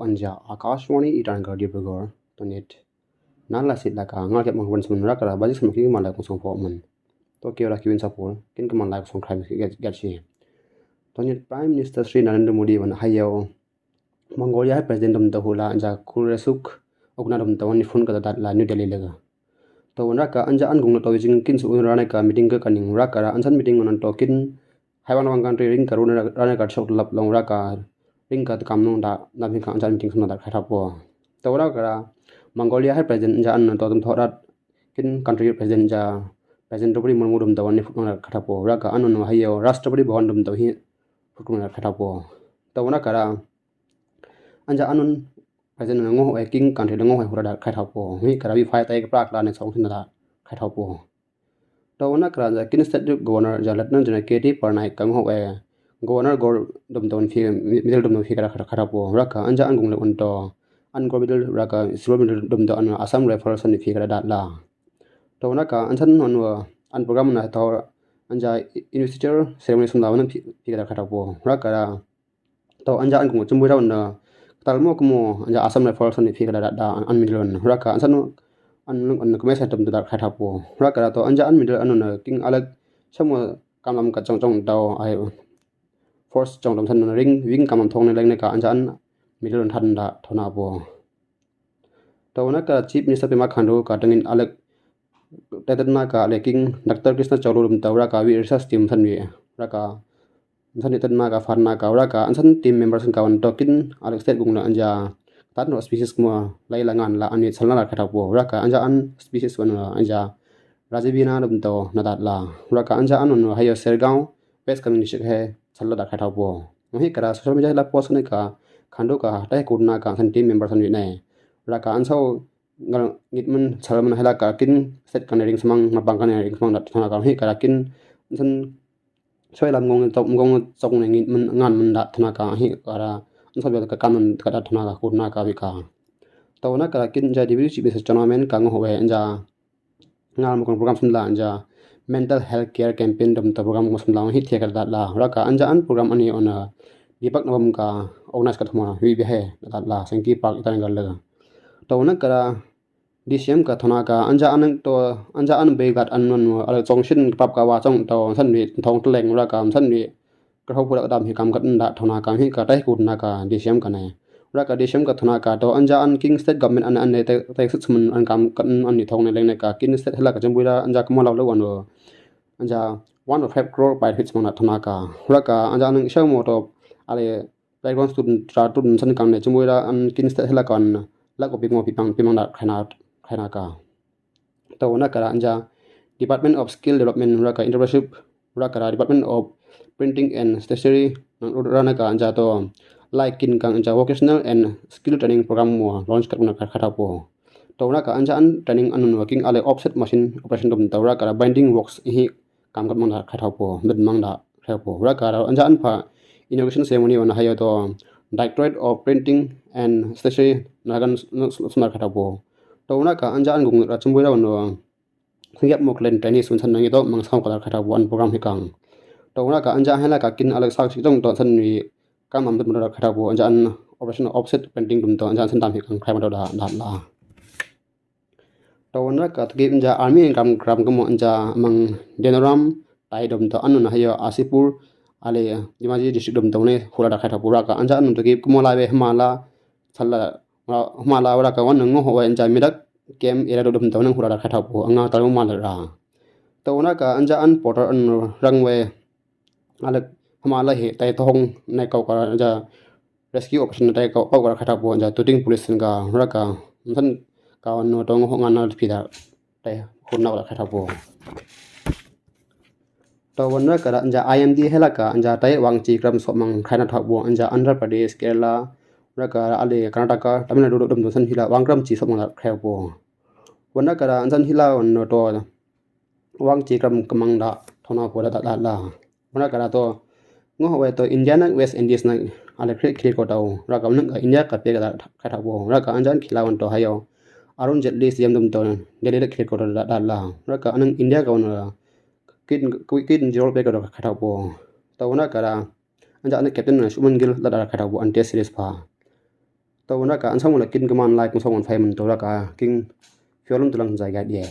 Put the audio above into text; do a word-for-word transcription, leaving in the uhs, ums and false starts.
Anja Akashvani Itanagar Dibrugarh, to nit. Nala sit la ka ngal kiap mang wan sun raka ra bajik sama kin kaman la kong song fo man. To kio ra kiwin sapul, kin kaman la kong song krai gat gat shi. To nit Prime Minister Shri Narendra Modi wan hayo Mongolia hai President dum to hula anja Khulesukh ukna dum to ni phone ka dat la New Delhi lega. To wan raka anja an gung to jing kin su un rane ka meeting ka kaning raka ra ansan meeting wan to kin Haiwan wang country ring ka runa rana ka shok lap long raka ring ka kam nung da na mi ka anja meeting suna da khatha po. To raka ra Mongolia hai President ja an to tum thorat kin country President ja President Draupadi Murmu dum da wani phut da khatha po. Raka an no hayo Rashtrapati Bhavan dum da hi phut da khatha po. To raka ra anja an President no ngo e king country no ngo e hura da khatha po. Hi kara bi phai tai ka prak la ne song sina da khatha po. To wan raka ra kin state governor ja Lieutenant General K D Parnaik ka ngo e governor gor dum dum fi middle dum dum fi kara kara kara po raka anja an gung le un to an gor middle raka silver middle dum dum an Assam Rifles an fi kara dat la. To wan raka an san an wa an program na to anja investiture ceremony sum la wan fi kara kara po raka ra To anja an gung chumbuira un na tal mo kumo anja Assam Rifles ni fi kala da an middle un raka an san an an kome sa tum da khatha po raka to anja an middle an na king alek samo kamlam ka chong chong dao ai force chong dom san ring wing kamlam thong ne leng ne ka anja an middle un than da thona po. To wan raka Chief Minister Pema Khandu ka tengin alek tetet na ka le king Doctor Krishna Chaulu dum to raka wi research team san wi raka san wi tet na ka far na ka raka an san team members ka wan to kin alek state gung la anja tat no species mo lai la ngan la an wi sal na la khatha po raka anja an species wan anja Rajabina dum to na dat la raka anja an no hayo Sergaon West Kameng District he sal la da khatha po. Mo hi kara social media la post ne ka Khandu ka tai kut na ka san team members an wi ne raka an sau ngal ngit man sal man hela ka kin state kan ring samang mapang kan ring samang dat thona ka hi kara kin san soi lam ngong tok ngong tok ne ngit man ngan man dat thona ka hi kara an sau ka kan ka dat thona ka kut na ka wi ka. To na kara kin ja dibi chi bisa chana men ka ngo we ja ngal mo program sum la ja mental health care campaign dum to program mo sum la hi thia ka dat la raka anja an program ani ona dipak na bam ka organize ka thoma wi bi he dat la sengki pak itan gal la. To na kara D C M ka thona ka anja an to anja an be gat an non al chong shin pap ka wa chong to san wi thong tleng ra ka san wi ka ho pura dam hi kam kat da thona ka hi ka tai kut na ka D C M ka ne. Ra ka D C M ka thona ka to anja an king state government an an ne te te sut sumun an kam kat an ni thong ne leng ne ka kin state hela ka jambui ra anja kamo lau lau an anja one of five crore pai hits mona thona ka. Ra ka anja an shau mo to ale playground student tra student san kam ne chumui ra an kin state hela kan la ko pimang pimang pimang da khana khana ka. To na kara anja Department of Skill Development ra ka entrepreneurship ra kara Department of Printing and Stationery nang ra na ka anja to lai kin kang anja vocational and skill training program mo launch kat na ka khata po. To na ka anja an training an working ale offset machine operation dum to ra kara binding works hi kam kat mang da khatha po mit mang da khatha po ra ka ra anja an pha inauguration ceremony wan hayo to Directorate of Printing and Stationery na kan sumar khatha po. To na ka anja an gung ra chumbui ra wan suyap mok len training sun san nang to mang sau ka da khatha po an program hi kang. To na ka anja hela ka kin alek sak sik tong to san ni kam am da khatha po anja an operation offset printing dum to anja an san dam hi kang khai ma da da la. To wan ra ka tagi anja army ram ram kamo anja mang Denoram tai dum to anu na hayo Asipur ale Dhemaji district dum to ne hula da khatha po ra ka anja anu tagi kamo la be hmala sala hmala ra ka wan ngo ho anja midak kem ira dum to ne hula da khatha po anga tal hmala ra. To wan ra ka anja an porter an rang we alek hmala hi tai thong ne kau ka ja rescue operation tai kau kau ka khatha po ja tuting police ka ra ka san ka no tong ho ngan na pida tai hun na ka khatha po. To wan ra ka ja I M D hela ka ja tai wang chi kram so mang khai na tha po ja Andhra Pradesh, Kerala ra ka ale Karnataka, Tamil Nadu dum san hila wang kram chi so mang da khai po. Wan ra ka ja san hila wan no to wang chi kram kamang da thona po da da la. Wan ra ka ra to ngo ho we to India na West Indies na ale kri kri ko tau ra ka nang ka India ka pe ka da khatha po ra ka anjan khila wan to hayo Arun Jaitley Stadium dum to Delhi le kri ko da da la ra ka anang India ka wan ra kit kit jor pe ka da khatha po. To wan ra ka ra anja an captain na Shubman Gill la da khatha po an test series pa. Tau na ka ansam la kin kman like, ansam la fem, tau na ka kin fiolun tu lang zai ka die.